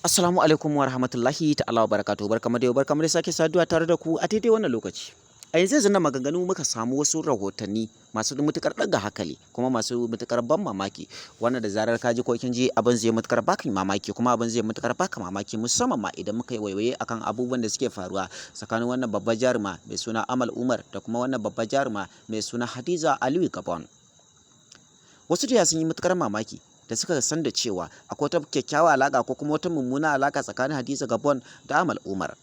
Assalamu alaikum wa rahmatullahi ta'ala wa barakatuhu. Barkamu da yau, barkamu da sake saduwa tare da ku a daidai wannan lokaci. A yanzu yanzu nan maganganu muka samu wasu rahotanni masu matuƙar ɗaga hankali kuma masu matuƙar ban mamaki, wanda da zarar ka ji ko kin ji, abin zai matuƙar baka mamaki kuma abin zai matuƙar baka mamaki, musamman ma idan muka yi waiwaye akan abubuwan da suke faruwa tsakanin wannan babbar jaruma mai suna Amal Umar da kuma wannan babbar jaruma mai suna Hadiza Aliyu Gabon. Wasu da sun yi matuƙar mamaki da suka san da cewa akwai wata kyakkyawar alaƙa ko kuma wata mummuna alaƙa tsakanin Hadiza Gabon da Amal Umar.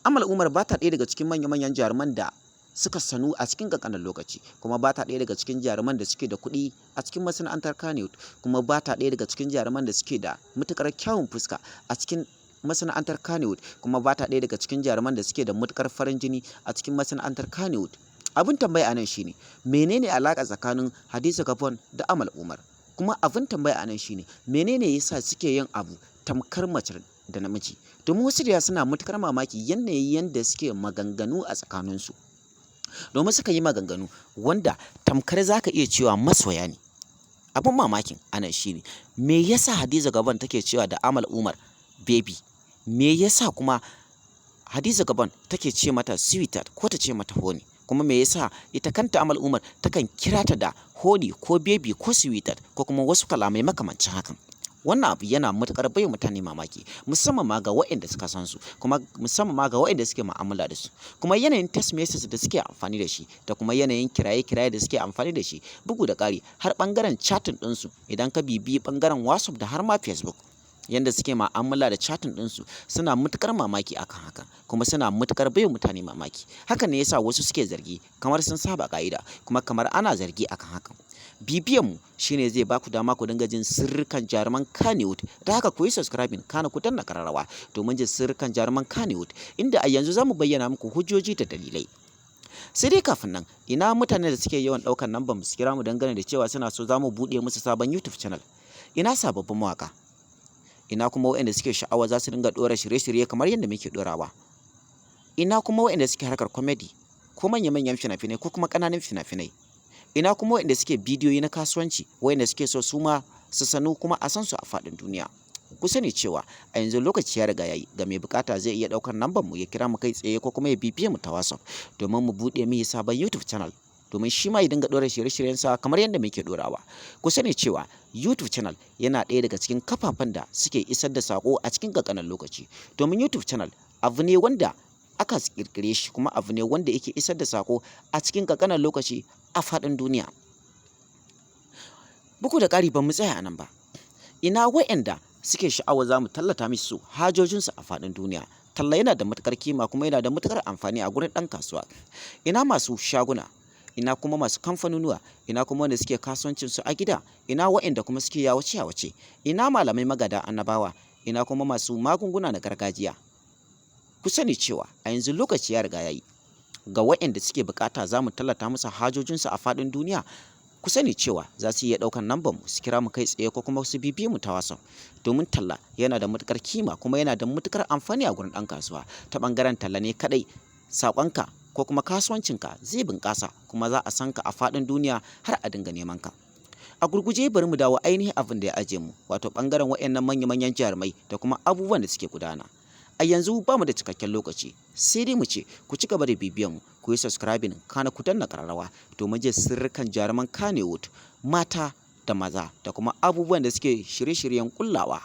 Amal Umar ba ta ɗaya daga cikin manya-manyan jaruman da suka sanu a cikin ƙanƙanin lokaci, kuma ba ta ɗaya daga cikin jaruman da suke da kuɗi a cikin masana'antar Kannywood, kuma ba ta ɗaya daga cikin jaruman da suke da matuƙar kyawun fuska a cikin masana'antar Kannywood, kuma ba ta ɗaya daga cikin jaruman da suke da matuƙar farin jini a cikin masana'antar Kannywood. Abin tambaya a nan shine, menene alaƙa tsakanin Hadiza Gabon da Amal Umar? Kuma abin tambaya a nan shine, menene yasa suke yin abu tamkar mace da namiji? Domin wasu da suna matuƙar mamaki yanayin yanda suke maganganu a tsakaninsu. Domin suka yi maganganu wanda tamkar za ka iya cewa masoya ne. Abin mamakin a nan shine, me yasa Hadiza Gabon take cewa da Amal Umar "baby"? Me yasa kuma Hadiza Gabon take ce mata "sweetheart" ko ta ce mata "honey"? Kuma me yasa ita kanta Amal Umar takan kira ta da "honey" ko "baby" ko "sweetheart" ko kuma wasu kalamai makamancin hakan? Wannan abu yana matuƙar bai mutane mamaki, musamman ma ga waɗanda suka san su, kuma musamman ma ga waɗanda suke mu'amala da su. Kuma yanayin text message da suke amfani da shi da kuma yanayin kiraye-kiraye da suke amfani da shi, bugu da ƙari har ɓangaren chatting ɗinsu, idan ka bibiyi ɓangaren WhatsApp da har ma Facebook, yanda suke mu'amala da chatting ɗinsu, suna matuƙar mamaki akan haka, kuma suna matuƙar bai mutane mamaki. Hakan ne yasa wasu suke zargi kamar sun saba ƙa'ida, kuma kamar ana zargi akan hakan. Bibiyan mu shine zai baku dama ku dinga jin sirrikan jaruman Kannywood. Da haka ku yi subscribing, kana ku danna kararrawa domin jin sirrikan jaruman Kannywood, inda a yanzu zamu bayyana muku hujjoji da dalilai. Sai dai kafin nan, ina mutanen da suke yawan ɗaukar namban mu su kira mu dangane da cewa suna so za mu buɗe musu sabon YouTube channel? Ina sababbin mawaƙa? Ina kuma waɗanda suke sha'awa za su dinga ɗora shirye-shirye kamar yadda muke ɗorawa? Ina kuma waɗanda suke harkar comedy ko manya-manyan fina-finai ko kuma ƙananan fina-finai? Ina kuma waɗanda suke bidiyoyi na kasuwanci, waɗanda suke so su ma su sanu kuma a san su a faɗin duniya? Ku sani cewa a yanzu lokaci ya riga yayi ga mai bukata zai iya ɗaukar namban mu ya kira mu kai tsaye ko kuma ya bibiye mu ta WhatsApp domin mu buɗe mishi sabon YouTube channel, domin shi ma ya dinga ɗora shirye-shiryensa kamar yadda muke ɗorawa. Ku sani cewa YouTube channel yana ɗaya daga cikin kafafen da suke isar da saƙo a cikin ƙanƙanin lokaci, domin YouTube channel abu ne wanda aka ƙirƙire shi, kuma abu ne wanda yake isar da saƙo a cikin ƙanƙanin lokaci a faɗin duniya. Bugu da ƙari, ba mu tsaya a nan ba. Ina wa'yanda suke sha'awa za mu tallata musu hajojinsu a faɗin duniya? Talla yana da matuƙar kima kuma yana da matuƙar amfani a gurin ɗan kasuwa. Ina masu shaguna? Ina kuma masu kamfanunuwa? Ina kuma wanda suke kasuwancinsu a gida? Ina wa'yanda kuma suke yawace-yawace? Ina malamai magada annabawa? Ina kuma masu magunguna na gargajiya? Ku sani cewa a yanzu lokaci ya riga ya yi ga waɗanda suke bukata za mu tallata musu hajojinsu a faɗin duniya. Ku sani cewa za su iya ɗaukar namban mu su kira mu kai tsaye ko kuma su bibiye mu ta WhatsApp, domin talla yana da matuƙar kima kuma yana da matuƙar amfani a gurin ɗan kasuwa. Ta ɓangaren talla ne kaɗai saƙonka ko kuma kasuwancinka zai bunƙasa, kuma za a san ka a faɗin duniya har a dinga neman ka. A gurguje, bari mu dawo ainihin abin da ya aje mu, wato ɓangaren waɗannan manya-manyan jarumai da kuma abubuwan da suke gudana. A yanzu ba mu da cikakken lokaci, sai dai mu ce ku ci gaba da bibiyan mu, ku yi subscribing, kana ku danna ƙararrawa domin jin sirrikan jaruman Kannywood mata da maza da kuma abubuwan da suke shirye-shiryen kullawa.